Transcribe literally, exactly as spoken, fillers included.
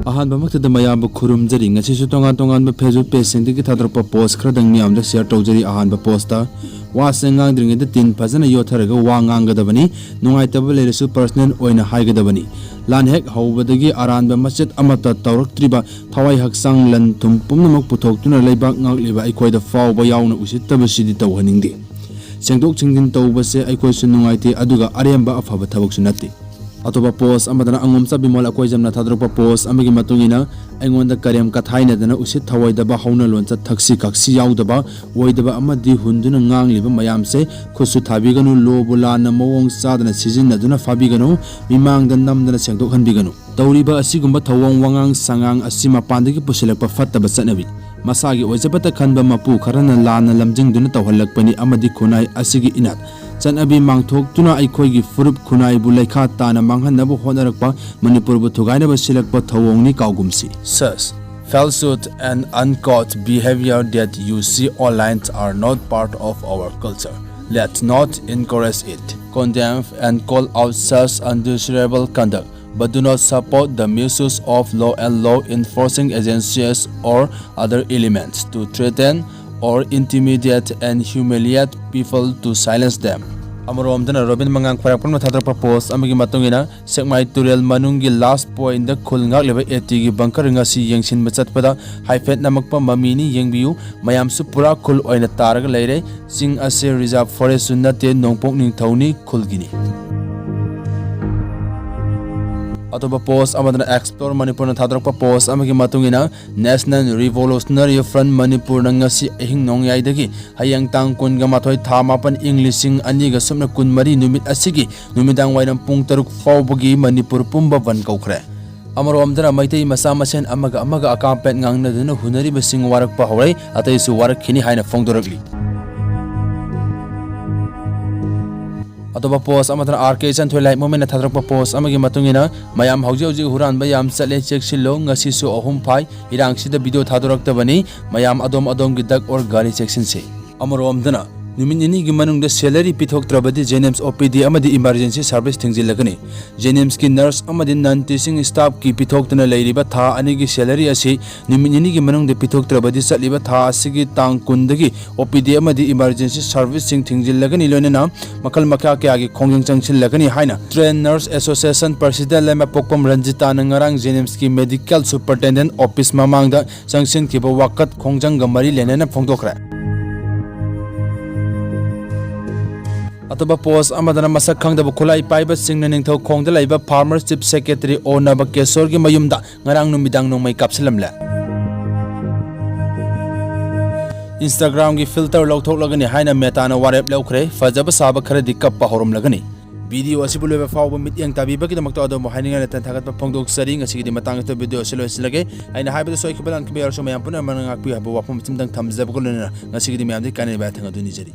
ꯑꯍꯥꯟꯕꯃꯛꯇꯗ ꯃꯌꯥꯝꯕꯨ ꯈꯨꯔꯨꯝꯖꯔꯤ꯫ ꯉꯁꯤꯁꯨ ꯇꯣꯉꯥꯟ ꯇꯣꯉꯥꯟꯕ Facebook pageꯁꯤꯡꯗꯒꯤ ꯊꯥꯗꯣꯔꯛꯄ post ꯈꯔꯗꯪ ꯃꯤꯌꯥꯝꯗ share ꯇꯧꯖꯔꯤ꯫ ꯑꯍꯥꯟꯕ postꯇ, "ꯋꯥꯁꯦ ꯉꯥꯡꯗ꯭ꯔꯤꯉꯩꯗ ꯇꯤꯟ ꯐꯖꯅ ꯌꯣꯠꯊꯔꯒ ꯋꯥ ꯉꯥꯡꯒꯗꯕꯅꯤ꯫ ꯅꯨꯡꯉꯥꯏꯇꯕ ꯂꯩꯔꯁꯨ personal ꯑꯣꯏꯅ ꯍꯥꯏꯒꯗꯕꯅꯤ꯫ ꯂꯥꯟ ꯍꯦꯛ ꯍꯧꯕꯗꯒꯤ ꯑꯔꯥꯟꯕ ꯃꯆꯦꯠ ꯑꯃꯠꯇ ꯇꯧꯔꯛꯇ꯭ꯔꯤꯕ, ꯊꯋꯥꯏ ꯍꯛꯆꯥꯡ ꯂꯟ ꯊꯨꯝ ꯄꯨꯝꯅꯃꯛ ꯄꯨꯊꯣꯛꯇꯨꯅ ꯂꯩꯕꯥꯛ ꯉꯥꯛꯂꯤꯕ ꯑꯩꯈꯣꯏꯗ ꯐꯥꯎꯕ ꯌꯥꯎꯅ ꯎꯁꯤꯠꯇꯕꯁꯤꯗꯤ ꯇꯧꯍꯟꯅꯤꯡꯗꯦ꯫ ꯁꯦꯡꯗꯣꯛ ꯁꯦꯡꯖꯤꯟ ꯇꯧꯕꯁꯦ ꯑꯩꯈꯣꯏꯁꯨ ꯅꯨꯡꯉꯥꯏꯇꯦ, ꯑꯗꯨꯒ ꯑꯔꯦꯝꯕ ꯑꯐꯕ ꯊꯕꯛꯁꯨ ꯅꯠꯇꯦ"꯫ ꯑꯇꯣꯞꯄ post ꯑꯃꯗꯅ ꯑꯉꯣꯝꯆꯥ ꯕꯤꯃꯣꯜ ꯑꯀꯣꯏꯖꯝꯅ ꯊꯥꯗꯣꯔꯛꯄ post ꯑꯃꯒꯤ ꯃꯇꯨꯡ ꯏꯟꯅ, "ꯑꯩꯉꯣꯟꯗ ꯀꯔꯦꯝ ꯀꯊꯥꯏꯅꯗꯅ ꯎꯁꯤꯠ ꯊꯑꯣꯏꯗꯕ ꯍꯧꯅ ꯂꯣꯟꯆꯠ ꯊꯛꯁꯤ ꯈꯥꯛꯁꯤ ꯌꯥꯎꯗꯕ, ꯑꯣꯏꯗꯕ ꯑꯃꯗꯤ ꯍꯨꯟꯗꯨꯅ ꯉꯥꯡꯂꯤꯕ ꯃꯌꯥꯝꯁꯦ ꯈꯨꯠꯁꯨ ꯊꯥꯕꯤꯒꯅꯨ, ꯂꯣꯕꯨ ꯂꯥꯟꯅ ꯃꯑꯣꯡ ꯆꯥꯗꯅ ꯁꯤꯖꯤꯟꯅꯗꯨꯅ ꯐꯥꯕꯤꯒꯅꯨ, ꯃꯤꯃꯥꯡꯗ ꯅꯝꯗꯅ ꯁꯦꯡꯗꯣꯛꯍꯟꯕꯤꯒꯅꯨ"꯫ ꯇꯧꯔꯤꯕ ꯑꯁꯤꯒꯨꯝꯕ ꯊꯧꯑꯣꯡ ꯋꯥꯉꯥꯡ ꯁꯉꯥꯡ ꯑꯁꯤ ꯃꯄꯥꯟꯗꯒꯤ ꯄꯨꯁꯤꯜꯂꯛꯄ ꯐꯠꯇꯕ ꯆꯠꯅꯕꯤ꯫ ꯃꯁꯥꯒꯤ ꯑꯣꯏꯖꯕꯇ ꯈꯟꯕ ꯃꯄꯨ ꯈꯔꯅ ꯂꯥꯟꯅ ꯂꯝꯖꯤꯡꯗꯨꯅ ꯇꯧꯍꯜꯂꯛꯄꯅꯤ ꯑꯃꯗꯤ ꯈꯨꯟꯅꯥꯏ ꯑꯁꯤꯒꯤ ꯏꯅꯥꯠ ꯆꯠꯅꯕꯤ ꯃꯥꯡꯊꯣꯛꯇꯨꯅ ꯑꯩꯈꯣꯏꯒꯤ ꯐꯨꯔꯨꯞ ꯈꯨꯟꯅꯥꯏꯕꯨ ꯂꯩꯈꯥ ꯇꯥꯅ ꯃꯥꯡꯍꯟꯅꯕ ꯍꯣꯠꯅꯔꯛꯄ, ꯃꯅꯤꯄꯨꯔꯕꯨ ꯊꯨꯒꯥꯏꯅꯕ ꯁꯤꯜꯂꯛꯄ ꯊꯧꯑꯣꯡꯅꯤ ꯀꯥꯎꯒꯨꯝꯁꯤ꯫ Such falsehood and uncouth behavior that you see online are not part of our culture. Let's not encourage it. Condemn and call out such undesirable conduct, but do not support the misuse of law and law enforcing agencies or other elements to threaten or intimidate and humiliate people to silence them. ꯑꯃꯔꯣꯝꯗꯅ Robin ꯃꯉꯥꯡ ꯈ꯭ꯋꯥꯏꯔꯥꯛꯄꯝꯅ ꯊꯥꯗꯣꯔꯛꯄ post ꯑꯃꯒꯤ ꯃꯇꯨꯡ ꯏꯟꯅ, ꯁꯦꯛꯃꯥꯏ ꯇꯨꯔꯦꯜ ꯃꯅꯨꯡꯒꯤ last pointꯗ ꯈꯨꯜ ꯉꯥꯛꯂꯤꯕ ATꯒꯤ bunker ꯉꯁꯤ ꯌꯦꯡꯁꯤꯟꯕ ꯆꯠꯄꯗ ꯍꯥꯏꯐꯦꯠ ꯅꯝꯃꯛꯄ ꯃꯃꯤꯅꯤ, ꯌꯦꯡꯕꯤꯌꯨ꯫ ꯃꯌꯥꯝꯁꯨ ꯄꯨꯔꯥ ꯈꯨꯜ ꯑꯣꯏꯅ ꯇꯥꯔꯒ ꯂꯩꯔꯦ꯫ ꯆꯤꯡ ꯑꯁꯦ reserve forestꯁꯨ ꯅꯠꯇꯦ, ꯅꯣꯡꯄꯣꯛ ꯅꯤꯡꯊꯧꯅꯤ ꯈꯨꯜꯒꯤꯅꯤ꯫ ꯑꯇꯣꯞꯄ post ꯑꯃꯗꯅ Explore ꯃꯅꯤꯄꯨꯔꯅ ꯊꯥꯗꯣꯔꯛꯄ post ꯑꯃꯒꯤ ꯃꯇꯨꯡ ꯏꯟꯅ, National Revolutionary Front ꯃꯅꯤꯄꯨꯔꯅ ꯉꯁꯤ ꯑꯍꯤꯡ ꯅꯣꯡꯌꯥꯏꯗꯒꯤ ꯍꯌꯦꯡ ꯇꯥꯡ ꯀꯨꯟꯒ ꯃꯥꯊꯣꯏ ꯊꯥ ꯃꯥꯄꯟ ꯏꯪ ꯂꯤꯁꯤꯡ ꯑꯅꯤꯒ ꯁꯨꯞꯅ ꯀꯨꯟꯃꯔꯤ ꯅꯨꯃꯤꯠ ꯑꯁꯤꯒꯤ ꯅꯨꯃꯤꯗꯥꯡ ꯋꯥꯏꯔꯝ ꯄꯨꯡ ꯇꯔꯨꯛ ꯐꯥꯎꯕꯒꯤ ꯃꯅꯤꯄꯨꯔ ꯄꯨꯝꯕ ꯕꯟ ꯀꯧꯈ꯭ꯔꯦ꯫ ꯑꯃꯔꯣꯝꯗꯅ ꯃꯩꯇꯩ ꯃꯆꯥ ꯃꯁꯦꯟ ꯑꯃꯒ ꯑꯃꯒ ꯑꯀꯥꯝꯄꯦꯠ ꯉꯥꯡꯅꯗꯨꯅ ꯍꯨꯟꯅꯔꯤꯕꯁꯤꯡ ꯋꯥꯔꯛꯄ ꯍꯧꯔꯦ, ꯑꯇꯩꯁꯨ ꯋꯥꯔꯛꯈꯤꯅꯤ ꯍꯥꯏꯅ ꯐꯣꯡꯗꯣꯔꯛꯂꯤ꯫ ꯑꯇꯣꯞꯄ post ꯑꯃꯗꯅ R K ꯏꯆꯟꯊꯣꯏ ꯂꯥꯏꯠ ꯃꯣꯃꯦꯟꯅ ꯊꯥꯗꯣꯔꯛꯄ post ꯑꯃꯒꯤ ꯃꯇꯨꯡ ꯏꯟꯅ, "ꯃꯌꯥꯝ ꯍꯧꯖꯤꯛ ꯍꯧꯖꯤꯛ ꯍꯨꯔꯥꯟꯕ ꯌꯥꯝ ꯆꯠꯂꯦ, ꯆꯦꯛꯁꯤꯜꯂꯣ, ꯉꯁꯤꯁꯨ ꯑꯍꯨꯝ ꯐꯥꯏ, ꯏꯔꯥꯡꯁꯤꯗ video ꯊꯥꯗꯣꯔꯛꯇꯕꯅꯤ, ꯃꯌꯥꯝ ꯑꯗꯣꯝ ꯑꯗꯣꯝꯒꯤ duck or ꯒꯥꯔꯤ ꯆꯦꯛꯁꯤꯟꯁꯤ"꯫ ꯑꯃꯔꯣꯝꯗꯅ, ꯅꯨꯃꯤꯠ ꯅꯤꯅꯤꯒꯤ ꯃꯅꯨꯡꯗ salary ꯄꯤꯊꯣꯛꯇ꯭ꯔꯕꯗꯤ JNIMS OPD ꯑꯃꯗꯤ emergency service ꯊꯤꯡꯖꯤꯜꯂꯒꯅꯤ꯫ JNIMSꯀꯤ nurse ꯑꯃꯗꯤ non teaching staffꯀꯤ ꯄꯤꯊꯣꯛꯇꯨꯅ ꯂꯩꯔꯤꯕ ꯊꯥ ꯑꯅꯤꯒꯤ salary ꯑꯁꯤ ꯅꯨꯃꯤꯠ ꯅꯤꯅꯤꯒꯤ ꯃꯅꯨꯡꯗ ꯄꯤꯊꯣꯛꯇ꯭ꯔꯕꯗꯤ ꯆꯠꯂꯤꯕ ꯊꯥ ꯑꯁꯤꯒꯤ ꯇꯥꯡ ꯀꯨꯟꯗꯒꯤ OPD ꯑꯃꯗꯤ emergency serviceꯁꯤꯡ ꯊꯤꯡꯖꯤꯜꯂꯒꯅꯤ, ꯂꯣꯏꯅꯅ ꯃꯈꯜ ꯃꯈꯥ ꯀꯌꯥꯒꯤ ꯈꯣꯡꯖꯪ ꯆꯪꯁꯤꯜꯂꯒꯅꯤ ꯍꯥꯏꯅ Train Nurse Association President ꯂꯩꯃꯄꯣꯛꯄꯝ ꯔꯟꯖꯤꯇꯥꯅ ꯉꯔꯥꯡ JNIMSꯀꯤ medical superintendent office ꯃꯃꯥꯡꯗ ꯆꯪꯁꯤꯟꯈꯤꯕ ꯋꯥꯀꯠ ꯈꯣꯡꯖꯪꯒ ꯃꯔꯤ ꯂꯩꯅꯅ ꯐꯣꯡꯗꯣꯛꯈ꯭ꯔꯦ꯫ ꯑꯇꯣꯞꯄ post ꯑꯃꯗꯅ ꯃꯁꯛ ꯈꯪꯗꯕ ꯈꯨꯠꯂꯥꯏ ꯄꯥꯏꯕꯁꯤꯡꯅ ꯅꯤꯡꯊꯧꯈꯣꯡꯗ ꯂꯩꯕ former chief secretary ꯑꯣ ꯅꯕꯀꯦꯁꯣꯔꯒꯤ ꯃꯌꯨꯝꯗ ꯉꯔꯥꯡ ꯅꯨꯃꯤꯗꯥꯡ ꯅꯣꯡꯃꯩ ꯀꯥꯞꯁꯤꯜꯂꯝꯂꯦ꯫ Instagramꯒꯤ filter ꯂꯧꯊꯣꯛꯂꯒꯅꯤ ꯍꯥꯏꯅ Metaꯅ ꯋꯥꯔꯦꯞ ꯂꯧꯈ꯭ꯔꯦ꯫ ꯐꯖꯕ ꯁꯥꯕ ꯈꯔꯗꯤ ꯀꯞꯄ ꯍꯧꯔꯝꯂꯒꯅꯤ꯫ Video ꯑꯁꯤꯕꯨ ꯂꯣꯏꯕ ꯐꯥꯎꯕ ꯃꯤꯠꯌꯦꯡ ꯇꯥꯕꯤꯕꯒꯤꯗꯃꯛꯇ ꯑꯗꯣꯝꯕꯨ ꯍꯥꯏꯅꯤꯡꯉꯥꯏ ꯂꯩꯇꯅ ꯊꯥꯒꯠꯄ ꯐꯣꯡꯗꯣꯛꯆꯔꯤ꯫ ꯉꯁꯤꯒꯤꯗꯤ ꯃꯇꯥꯡ ꯑꯁꯤꯗ video ꯑꯁꯤ ꯂꯣꯏꯁꯤꯜꯂꯒꯦ꯫ ꯑꯩꯅ ꯍꯥꯏꯕꯗ ꯁꯣꯏꯈꯤꯕ ꯂꯥꯟꯈꯤꯕ ꯌꯥꯎꯔꯁꯨ ꯃꯌꯥꯝ ꯄꯨꯝꯅꯃꯛꯅ ꯉꯥꯛꯄꯤꯌꯨ ꯍꯥꯏꯕ ꯋꯥꯐꯝ ꯑꯁꯤꯝꯇꯪ ꯊꯝꯖꯕꯒ ꯂꯣꯏꯅꯅ ꯉꯁꯤꯒꯤꯗꯤ ꯃꯌꯥꯝꯗꯒꯤ ꯀꯥꯏꯅꯕ ꯌꯥꯊꯪ ꯑꯗꯨ ꯅꯤꯖꯔꯤ꯫